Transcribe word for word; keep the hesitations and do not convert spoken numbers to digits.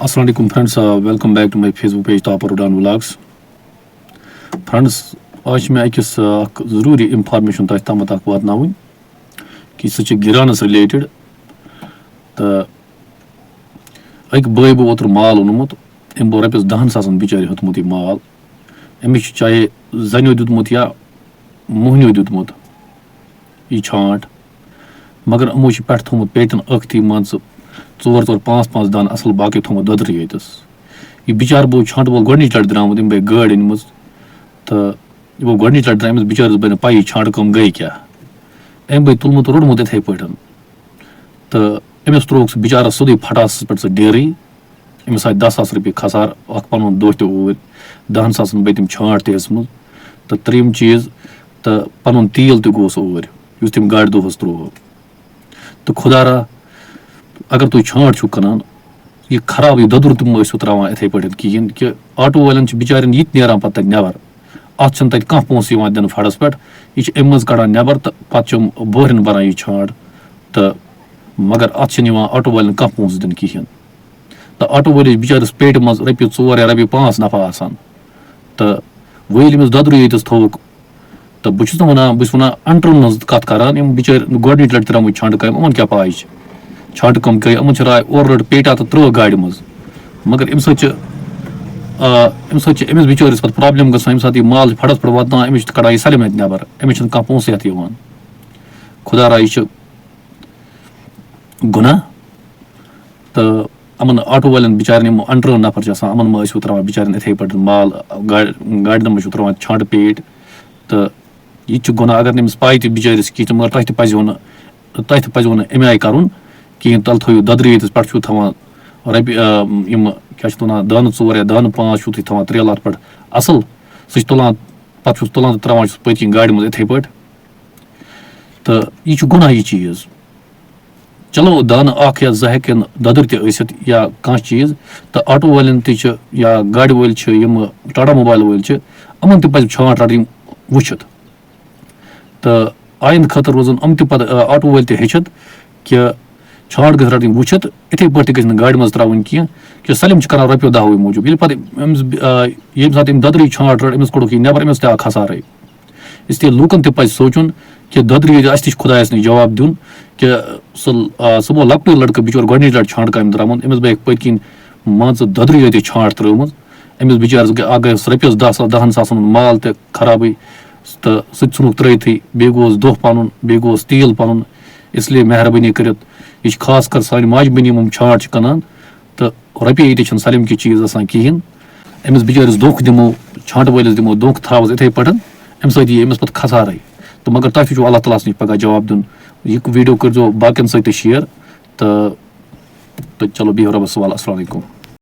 السلام علیکم friends, welcome back to my Facebook page Tapar Udan Vlogs. Friends, آز چھِ مےٚ أکِس اکھ ضروٗری information تۄہہِ تامَتھ اکھ واتناوٕنۍ کہِ سُہ چھِ گِرانَس related. تہٕ أکۍ بٲے بہٕ اوترٕ مال اوٚنمُت، أمۍ بوو رۄپیَس دَہَن ساسَن بِچارِ ہیوٚتمُت یہِ مال۔ أمِس چھُ چاہے زَنیو دیُتمُت یا موٚہنیو دیُتمُت یہِ چھانٹ، مگر یِمو چھُ پٮ۪ٹھٕ تھوٚومُت پیٹٮ۪ن ٲکھتٕے مان ژٕ ژور ژور پانٛژھ پانٛژھ دانہٕ اَصٕل، باقٕے تھوٚومُت دۄدرٕے یٲتِس۔ یہِ بِچارٕ بوو چھانٹہٕ وول گۄڈٕنِچ لَٹہِ درٛامُت، أمۍ بَے گٲڑۍ أنۍ مٕژ تہٕ یہِ گوٚو گۄڈٕنِچ لَٹہِ درٛاو أمِس بِچٲرِس بَنہِ پَیی چھانٹہٕ کٲم گٔے کیٛاہ۔ أمۍ بَے تُلمُت روٚٹمُت یِتھَے پٲٹھۍ تہٕ أمِس ترٛووُکھ سُہ بِچارَس سیوٚدُے پھٹاسَس پٮ۪ٹھ سُہ ڈیرٕے۔ أمِس آے دَہ ساس رۄپیہِ خسار، اَکھ پَنُن دۄہ تہِ اوٗرۍ، دَہَن ساسَن بٔتۍ تٔمۍ چھانٹ تہِ ہیٚژمٕژ۔ تہٕ ترٛیٚیِم چیٖز، تہٕ پَنُن تیٖل تہِ گوٚوُس اوٗرۍ، یُس تٔمۍ گاڑِ دۄہَس ترٛوو۔ تہٕ خۄدا را، اگر تُہۍ چھانٹ چھُو کٕنان، یہِ خراب، یہِ دۄدُر تہِ مہٕ ٲسِو ترٛاوان یِتھَے پٲٹھۍ کِہیٖنۍ، کہِ آٹو والٮ۪ن چھِ بِچارٮ۪ن یہِ تہِ نیران پَتہٕ تَتہِ نٮ۪بَر۔ اَتھ چھِنہٕ تَتہِ کانٛہہ پونٛسہٕ یِوان دِنہٕ فَڑَس پٮ۪ٹھ۔ یہِ چھِ اَمہِ منٛز کَڑان نٮ۪بَر تہٕ پَتہٕ چھِ یِم بوہرٮ۪ن بَران یہِ چھانٹ۔ تہٕ مگر اَتھ چھِنہٕ یِوان آٹو والٮ۪ن کانٛہہ پونٛسہٕ دِنہٕ کِہیٖنۍ۔ تہٕ آٹو وٲلِس بِچٲرِس پیٹہِ منٛز رۄپیہِ ژور یا رۄپیہِ پانٛژھ نفع آسان۔ تہٕ وۄنۍ ییٚلہِ أمِس دۄدرُے ییٚتِس تھوٚوُکھ، تہٕ بہٕ چھُس نہٕ وَنان، بہٕ چھُس وَنان اَنٹرٛن ہٕنٛز کَتھ کَران، یِم بِچٲرۍ گۄڈٕنِچ لَٹہِ درٛامٕتۍ چھانٹہٕ کامہِ، یِمَن کیٛاہ پَے چھِ؟ چھانٹہٕ کٲم کٔرۍ، یِمَن چھِ راے اورٕ رٔٹ پیٹا تہٕ ترٛٲو گاڑِ منٛز۔ مگر اَمہِ سۭتۍ چھِ، آ، اَمہِ سۭتۍ چھِ أمِس بِچٲرِس پَتہٕ پرٛابلِم گژھان، ییٚمہِ ساتہٕ یہِ مال چھِ فَڑَس پٮ۪ٹھ واتناوان، أمِس چھِ کَڑان یہِ سلیم اَتہِ نٮ۪بَر، أمِس چھِنہٕ کانٛہہ پونٛسہٕ ہٮ۪تھ یِوان۔ خۄدا راے، یہِ چھِ گۄناہ۔ تہٕ یِمَن آٹو والٮ۪ن بِچارٮ۪ن، یِم اَنٹرٛن نفر چھِ آسان، یِمَن مہ ٲسِو ترٛاوان بِچارٮ۪ن یِتھَے پٲٹھۍ مال گاڑِ، گاڑِ منٛز چھِو ترٛاوان چھانٹہٕ پیٹۍ۔ تہٕ یہِ تہِ چھُ گۄناہ، اگر نہٕ أمِس پَے تہِ بِچٲرِس کِہیٖنۍ، تہٕ مگر تۄہہِ تہِ پَزیو نہٕ، تۄہہِ تہِ پَزیو نہٕ اَمہِ آیہِ کَرُن کِہیٖنۍ۔ تَلہٕ تھٲیِو دۄدرِ ییٚتِس پٮ۪ٹھ چھُو تھاوان رۄپیہِ، آ، یِم کیٛاہ چھِ اَتھ وَنان، دانہٕ ژور یا دانہٕ پانٛژھ چھُو تُہۍ تھاوان ترٛیلہٕ اَتھ پٮ۪ٹھ اَصٕل، سُہ چھِ تُلان، پَتہٕ چھُس تُلان تہٕ ترٛاوان چھُس پٔتۍ کِنۍ گاڑِ منٛز یِتھَے پٲٹھۍ۔ تہٕ یہِ چھُ گۄناہ یہِ چیٖز۔ چلو، دانہٕ اَکھ یا زٕ ہٮ۪کن دۄدٕر تہِ ٲسِتھ یا کانٛہہ چیٖز، تہٕ آٹو والٮ۪ن تہِ چھِ یا گاڑِ وٲلۍ چھِ، یِم ٹاٹا موبایل وٲلۍ چھِ، یِمَن تہِ پَزِ چھانٹ رَٹٕنۍ وٕچھِتھ۔ تہٕ آیِندٕ خٲطرٕ روزَن یِم تہِ پَتہٕ، آ، آٹو وٲلۍ تہِ ہیٚچھِتھ کہِ چھانٹ گٔژھ رَٹٕنۍ وٕچھِتھ، یِتھَے پٲٹھۍ تہِ گژھِ نہٕ گاڑِ منٛز ترٛاوٕنۍ کینٛہہ کہِ سٲلِم چھِ کَران رۄپیو دَہوٕے موٗجوٗب۔ ییٚلہِ پَتہٕ أمِس، آ، ییٚمہِ ساتہٕ أمۍ دۄدرٕے چھانٹ رٔٹ، أمِس کوٚڑُکھ یہِ نٮ۪بَر، أمِس تہِ آو خسارَے۔ اس لیے لوٗکَن تہِ پَزِ سونٛچُن کہِ دۄدرِ ییٚلہِ اَسہِ تہِ چھُ خۄدایَس نِش جواب دیُن کہِ سُہ، آ، سُہ گوٚو لۄکٹُے لٔڑکہٕ بِچور گۄڈٕنِچ لَٹہِ چھانٹ کامہِ درٛامُت، أمِس بَے پٔتۍ کِنۍ مان ژٕ دۄدرِ یٲتۍ چھانٹ ترٛٲومٕژ۔ أمِس بِچارَس گٔے، اَکھ گٔیَس رۄپیَس دَہ ساس، دَہَن ساسَن ہُنٛد مال تہِ خرابٕے، تہٕ سُہ تہِ ژھٕنُکھ ترٛٲیتھٕے۔ بیٚیہِ گوٚوس دۄہ پَنُن، بیٚیہِ گوٚوس تیٖل پَنُن۔ اس لیے مہربٲنی کٔرِتھ، یہِ چھِ خاص کر سانہِ ماجہِ بیٚنہِ یِم چھانٹ چھِ کٕنان، تہٕ رۄپیہِ ییٚتہِ چھِنہٕ سلیم کہِ چیٖز آسان کِہیٖنۍ۔ أمِس بِچٲرِس دھوکہٕ دِمو، چھانٹہٕ وٲلِس دِمو دھوکہٕ، تھاوَس یِتھَے پٲٹھۍ، اَمہِ سۭتۍ یی أمِس پَتہٕ خسارَے۔ تہٕ مگر تۄہہِ تہِ چھُو اللہ تعالیٰ ہَس نِش پَگاہ جواب دیُن۔ یہِ ویٖڈیو کٔرۍزیو باقیَن سۭتۍ تہِ share۔ تہٕ، تہٕ چلو، بِہِو رۄبَس حوالہٕ۔ السلام علیکُم۔